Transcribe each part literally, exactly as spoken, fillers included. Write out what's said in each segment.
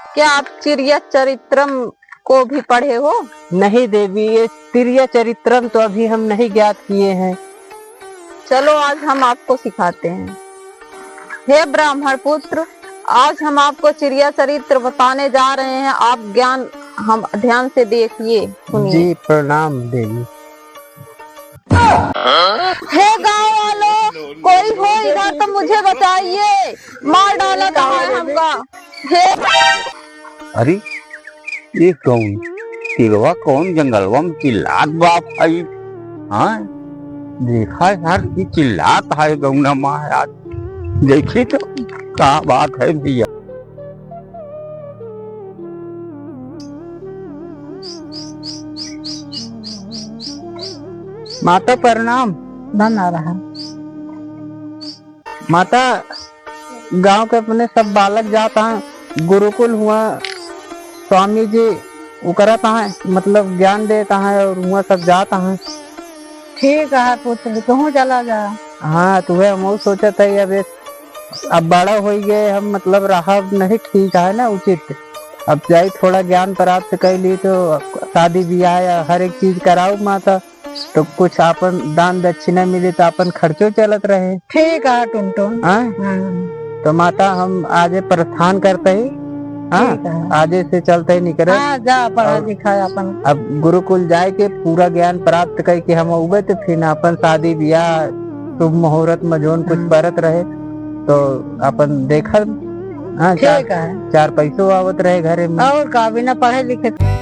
क्या आप चिड़िया चरित्रम को भी पढ़े हो? नहीं देवी, ये चिड़िया चरित्रम तो अभी हम नहीं ज्ञात किए हैं। चलो, आज हम आपको सिखाते हैं। हे ब्राह्मण पुत्र, आज हम आपको चिड़िया चरित्र बताने जा रहे हैं। आप ज्ञान हम ध्यान से देखिए, सुनिए। जी, प्रणाम देवी। हे गांव वालों, कोई हो इधर तो मुझे बचाइए, मार डाला था हमका। हे अरे, ये कौन चिड़वा, कौन जंगलवा में चिल्लात बा भाई? हाँ, देखा यार, ये चिल्लात है गौना महाराज। देखी तो का बात है भैया। माता प्रणाम। बना रहा। माता, गांव के अपने सब बालक जात हैं गुरुकुल हुआ, स्वामी जी उकरत हैं, मतलब ज्ञान देत हैं और हुआ सब जात हैं। ठीक है पुत्र, तू चला जा। हाँ, तो वह हम सोचत है, अब एक, अब बड़ा हो गए हम, मतलब रहब नहीं ठीक है ना उचित। अब जाई थोड़ा ज्ञान प्राप्त कर ली तो शादी ब्याह या हर एक चीज कराओ माता, तो कुछ आपन दान दक्षिणा मिले तो आपन खर्चो चलत रहे। ठीक है टुनटुन। हाँ? हाँ। तो माता हम आजे प्रस्थान करते ही, हाँ, ठीक है। आजे से चलते ही निकले। हाँ, जा पढ़ा और लिखा अपन। अब गुरुकुल जाए के पूरा ज्ञान प्राप्त करके हम उबे तो फिर अपन शादी ब्याह शुभ मुहूर्त में जौन कुछ हाँ। परत रहे तो अपन देखब। हाँ, चार, ठीक है। चार पैसो आवत रहे घरे में। और का, बिना पढ़े लिखे।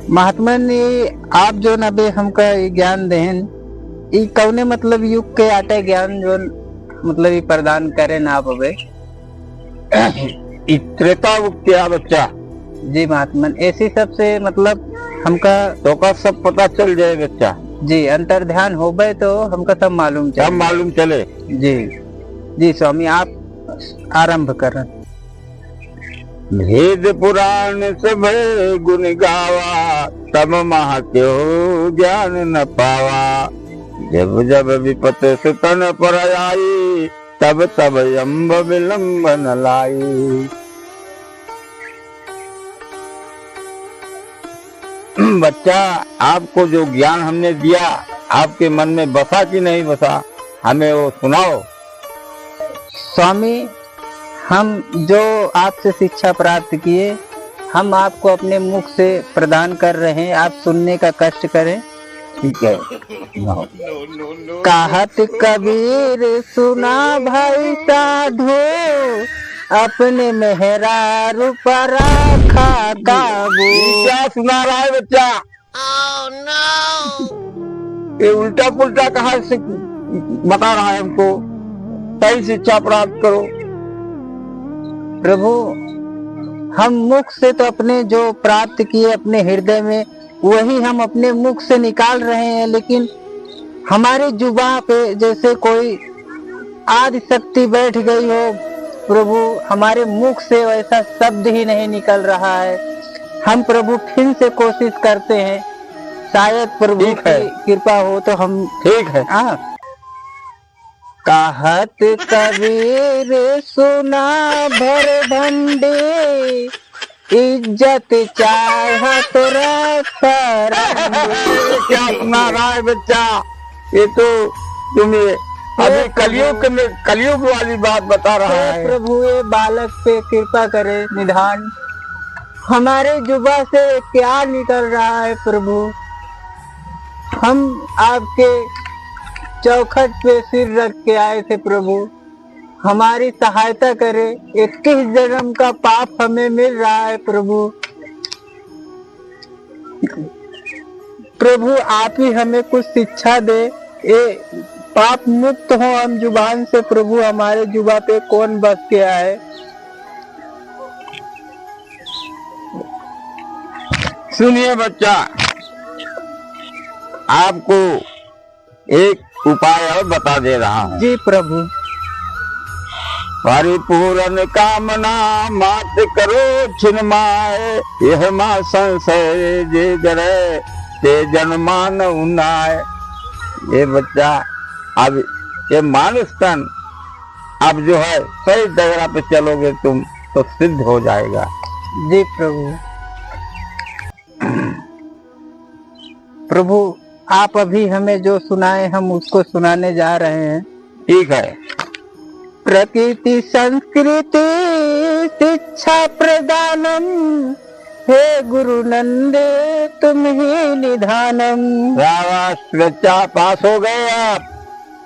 महात्मन, ये आप जौन अबे हमका ये ज्ञान देहन, ई कौने मतलब युग के आटे ज्ञान जौन मतलब ई प्रदान करेन आप अबे? ई त्रेता युग के आ बच्चा। जी महात्मन, ऐसी सबसे मतलब हमका तोका सब पता चल जाए बच्चा। जी, अंतर्ध्यान होबे तो हमका सब मालूम सब चले। मालूम चले। जी, जी स्वामी, आप आरंभ करन। भेद पुराण सभे गुण गावा, तब महा क्यों ज्ञान न पावा। जब जब विपत सुतन पर आई, तब तब अम्ब विलम्ब न लाई। बच्चा, आपको जो ज्ञान हमने दिया, आपके मन में बसा कि नहीं बसा, हमें वो सुनाओ। स्वामी, हम जो आपसे शिक्षा प्राप्त किए, हम आपको अपने मुख से प्रदान कर रहे हैं, आप सुनने का कष्ट करें। ठीक है, सुनाओ। कहत कबीर सुना भाई साधु, अपने मेहरारू पर रखा काबू। ये क्या सुना रहा है बच्चा? ये उल्टा पुल्टा कहा से बता रहा है हमको। सही शिक्षा प्राप्त करो। प्रभु, हम मुख से तो अपने जो प्राप्त किए अपने हृदय में, वही हम अपने मुख से निकाल रहे हैं, लेकिन हमारे जुबां पे जैसे कोई आदि शक्ति बैठ गई हो प्रभु, हमारे मुख से वैसा शब्द ही नहीं निकल रहा है। हम प्रभु फिर से कोशिश करते हैं, शायद प्रभु ठीक है। की कृपा हो तो हम ठीक है। हाँ। कहत कबीर सुना भर भंडी, इज्जत चाहत रख रंडी। क्या सुना रहा है बच्चा? ये तो तुम्हें अभी हे प्रभु। कलयुग में, कलयुग वाली बात बता रहा हे है। प्रभु, ये बालक पे कृपा करे निधान। हमारे जुबा से क्या निकल रहा है प्रभु? हम आपके चौखट पे सिर रख के आए थे प्रभु, हमारी सहायता करे। इक्कीस जन्म का पाप हमें मिल रहा है प्रभु। प्रभु, आप ही हमें कुछ शिक्षा दे। ए, पाप मुक्त हो हम जुबान से प्रभु, हमारे जुबा पे कौन बस के आए। सुनिए बच्चा, आपको एक उपाय और बता दे रहा हूँ। जी प्रभु। परिपूर्ण कामना मात करो छिन माय, यह मा संशय जे जरे, ते जन मानव नाय। ये बच्चा, अब ये मानुष तन, अब जो है सही दायरा पे चलोगे तुम तो सिद्ध हो जाएगा। जी प्रभु। प्रभु, आप अभी हमें जो सुनाए, हम उसको सुनाने जा रहे हैं। ठीक है। प्रकृति संस्कृति शिक्षा प्रदानम, हे गुरु नंदे तुम ही निधानम। शाबाश बच्चा, पास हो गए आप,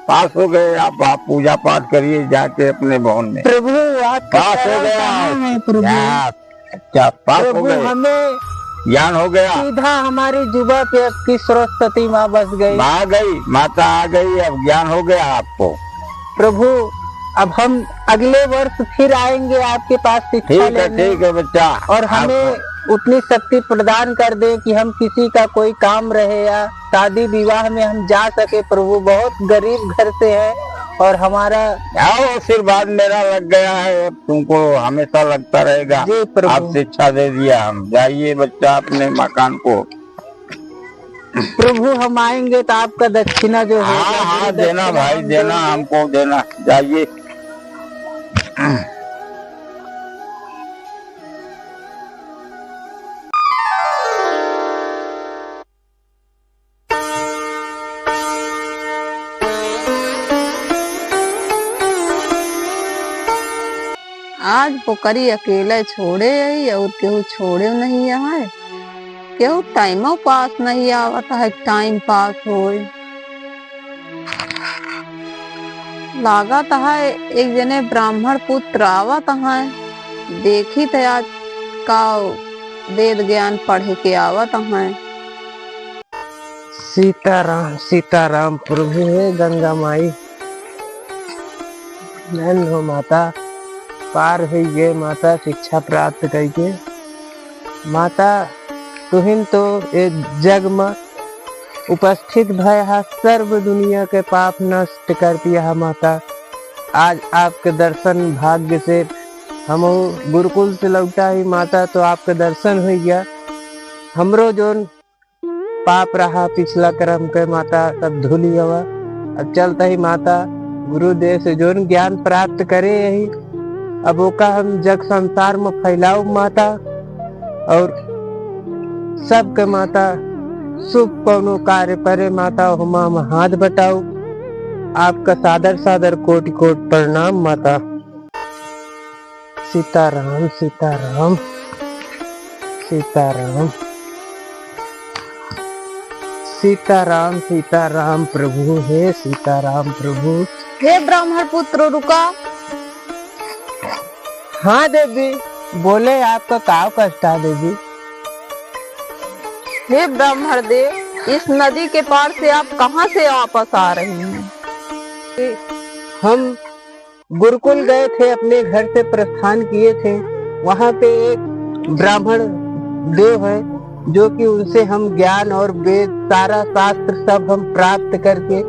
पास हो गए आप। आप पूजा पाठ करिए जाके अपने भवन में। प्रभु, आपके पास हो चरण गया कहाँ आप। है प्रभु? या। अच्छा, पाप हो प्रभु, गए। हमें ज्ञान हो गया। सीधा हमारी जुबा पे आपकी सरस्वती माँ बस गई। आ गई, माता आ गई, अब ज्ञान हो गया आपको। प्रभु, अब हम अगले वर्ष फिर आएंगे आपके पास शिक्षा ठीक है, लेने। ठीक है बच्चा। और हमें आपको उतनी शक्ति प्रदान कर दें कि हम किसी का कोई काम रहे या शादी विवाह में हम जा सके प्रभु, बहुत गरीब घर से है और हमारा आओ, आशीर्वाद मेरा लग गया है, अब तुमको हमेशा लगता रहेगा। जी प्रभु। आप शिक्षा दे दिया हम, जाइए बच्चा अपने मकान को। प्रभु, हम आएंगे तो आपका दक्षिणा जो है, हाँ, हाँ, देना भाई, देना, हमको देना, जाइए। आज पोकरी अकेले छोड़े आई और केहू छोड़े नहीं आए। केहू टाइमो पास नहीं आवत है, टाइम पास होए। लागत है एक जने ब्राह्मण पुत्र आवत हैं, देखी त आज का वेद ज्ञान पढ़े के आवत हैं। सीताराम, सीताराम प्रभु हे गंगा माई। धन्य हो माता, पार हुई गए माता, शिक्षा प्राप्त करके। माता, तुहिन तो ए जग म उपस्थित भय हा, सर्व दुनिया के पाप नष्ट करतिया हा माता। आज आपके दर्शन भाग्य से हम गुरुकुल से लौटा ही माता, तो आपके दर्शन होइ गया। हमरो जोन पाप रहा पिछला कर्म के माता, सब धुली गवा। अब चलता ही माता गुरुदेव से जोन ज्ञान प्राप्त करे यही, अब ओका हम जग संसार में फैलाओ माता, और सबके माता शुभ कौनो कार्य परे माता, हुमा हम हाथ बटाओ। आपका सादर सादर कोटि कोटि प्रणाम माता। सीताराम, सीताराम, सीताराम, सीताराम, सीताराम प्रभु, हे सीताराम प्रभु। हे ब्राह्मण पुत्र, रुका। हाँ देवी, बोले, आपका का कष्ट है देवी? हे ब्राह्मण देव, इस नदी के पार से आप कहाँ से वापस आ रहे हैं? हम गुरुकुल गए थे, अपने घर से प्रस्थान किए थे। वहाँ पे एक ब्राह्मण देव है, जो कि उनसे हम ज्ञान और वेद, सारा शास्त्र सब हम प्राप्त करके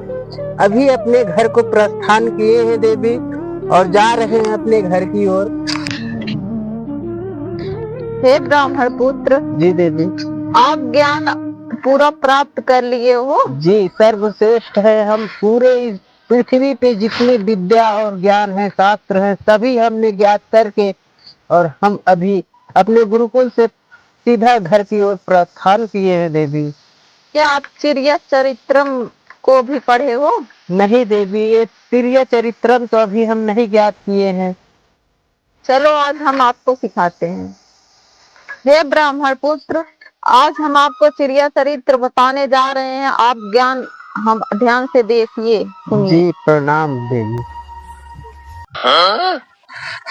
अभी अपने घर को प्रस्थान किए हैं देवी, और जा रहे हैं अपने घर की ओर। हे ब्राह्मण पुत्र, जी देवी। आप ज्ञान पूरा प्राप्त कर लिए हो? जी, सर्वश्रेष्ठ है। हम पूरे इस पृथ्वी पे जितनी विद्या और ज्ञान है, शास्त्र है, सभी हमने ज्ञात करके और हम अभी अपने गुरुकुल से सीधा घर की ओर प्रस्थान किए हैं देवी। क्या आप चिड़िया चरित्रम को भी पढ़े हो? नहीं देवी, ये चिड़िया चरित्रम तो अभी हम नहीं ज्ञात किए हैं। चलो, आज हम आपको सिखाते हैं। हे ब्राह्मण पुत्र, आज हम आपको चिड़िया चरित्र बताने जा रहे हैं। आप ज्ञान हम ध्यान से देखिए, सुनिए। जी, प्रणाम देवी।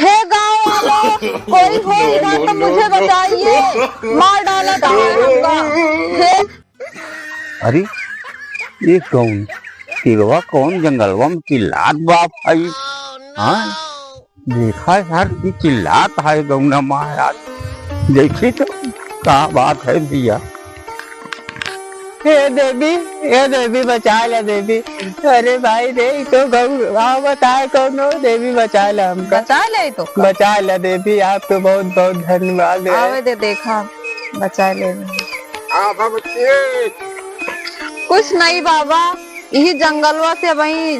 हे गाँव वालों, कोई हो इधर तो मुझे बचाइए, मार डाला था हमका। हे अरे, ये कौन चिड़वा, कौन जंगलवा में चिल्लात बा भाई? हाँ, देखा यार, ये चिल्लात है गौना महाराज। देखी तो का बात है भैया। हे देवी, हे देवी, बचा ला देवी। अरे भाई रे, ई तो गौ, हाँ, बताए कौनो देवी, बचा ला हमका। बचा ले तो। बचा ला देवी, आपको बहुत बहुत धन्यवाद है। आवे दे, देखा, बचा ले। हाँ, बाबा जी। कुछ नहीं बाबा, यही जंगलवा से वही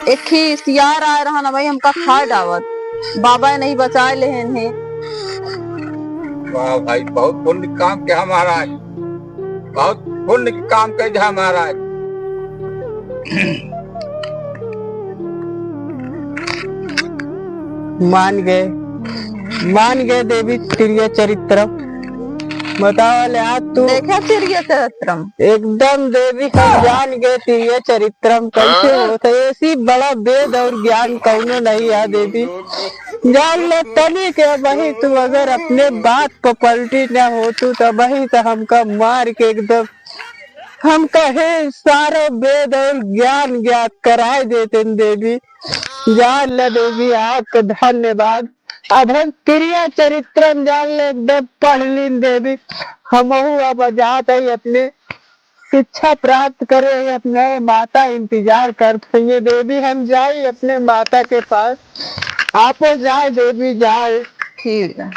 एक ही सियार आए रहन, वही हमका खा डावत। बाबा नहीं बचाए लेहन है। वाह भाई, बहुत पुण्य काम किया महाराज, बहुत पुण्य काम किया महाराज। मान गए, मान गए देवी तिरिया चरित्रम। बतावा ले आज तू। देखा तिरिया चरित्रम। एकदम देवी हम जान गए तिरिया चरित्रम कैसे होत है। ऐसी बड़ा वेद और ज्ञान कौनो नहीं है देवी। जान ले तनी के वही तू अगर अपने बात पर पलटी न हो तू तो वही तो हमका मार के एकदम हम कहे सारा वेद और ज्ञान ज्ञात कराए देते देवी। जान ले देवी आपका धन्यवाद। अब हम तिरिया चरित्रम जान ले एकदम पढ़ लीन देवी। हमहू अब जात है अपने शिक्षा प्राप्त करे, अपने माता इंतजार करत है देवी। हम जाए अपने माता के पास, आपो जाए देवी जाए। ठीक है।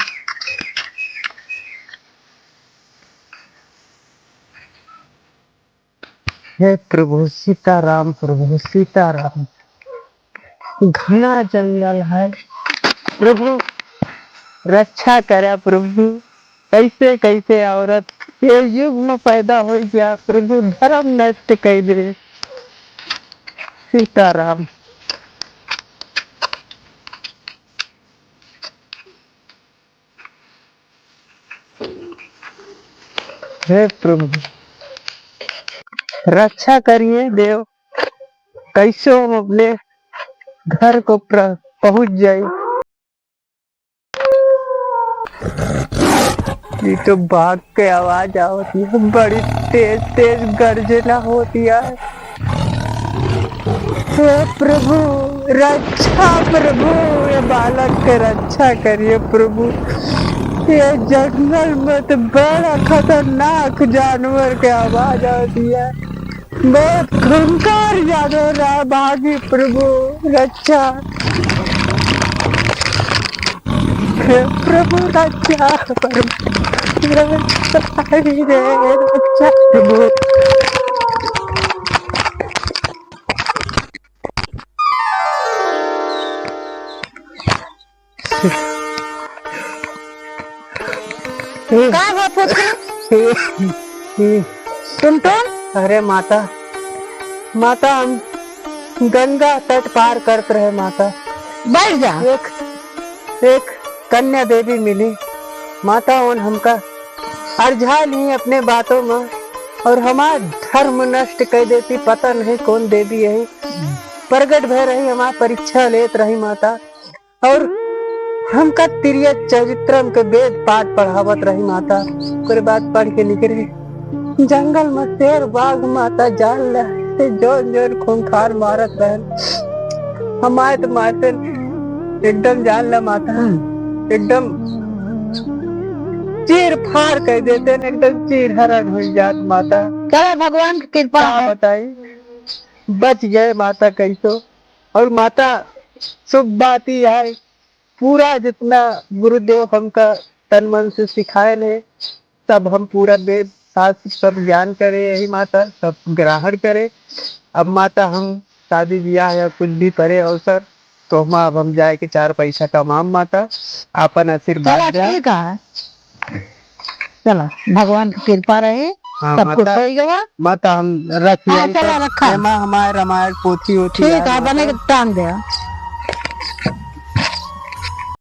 हे प्रभु सीताराम, प्रभु सीताराम, घना जंगल है प्रभु, रक्षा करा प्रभु। कैसे कैसे औरत ये युग में पैदा हो गया प्रभु, धर्म नष्ट कर दे सीताराम। हे प्रभु, रक्षा करिए देव, कैसे हम अपने घर को प्र-, पहुंच जाए। ये तो बाघ के आवाज आवत है, बड़ी तेज तेज गर्जना होती है। हे प्रभु, रक्षा प्रभु, ये बालक के रक्षा करिए प्रभु। ये जंगल में तो बड़ा खतरनाक जानवर के आवाज आवत है। बहुत खूंखार जानवर रहा, भागी प्रभु रक्षा। हे प्रभु रक्षा, प्रभु रक्षा, हे रक्षा प्रभु। का हो पुत्र? टुनटुन? अरे माता, माता, हम गंगा तट पार करत रहे माता। बैठ जा। एक, एक कन्या देवी मिली माता, उन हमका अरझा ली अपने बातों में और हमार धर्म नष्ट कर देती। पता नहीं कौन देवी है, प्रगट भय रही, हमार परीक्षा लेत रही माता। और हमका तिरिया चरित्रम के वेद पाठ पढ़ावत रही माता। ओकरे बाद पढ़ के निकरे। जंगल में शेर बाघ माता जान ले, ते जोन जोन खूंखार मारत रहन। हमारे तो मारते एकदम जान ले माता, हम्म। एकदम चीर फाड़ कर देते, एकदम चीर हरण हो जात माता। चलो भगवान की कृपा का है। बताई, बच गए माता कैसो। और माता, शुभ बात ही है, पूरा जितना गुरुदेव हमका तन मन से सिखाए ने, सब हम पूरा वेद शास्त्र सब ज्ञान करे, यही माता सब ग्रहण करे। अब माता, हम शादी ब्याह या कुछ भी परे अवसर, तो हम, अब हम जाए के चार पैसा कमाम माता, आपन आशीर्वाद चला, द्या। ठीक है। चला, भगवान की कृपा रहे, हाँ, सब कुछ माता, होइ गवा। माता, हम रखिए हाँ, चला, रखा। एमा हमारे रामायण पोथी होती ठीक है, है, बने माता। टांग दे।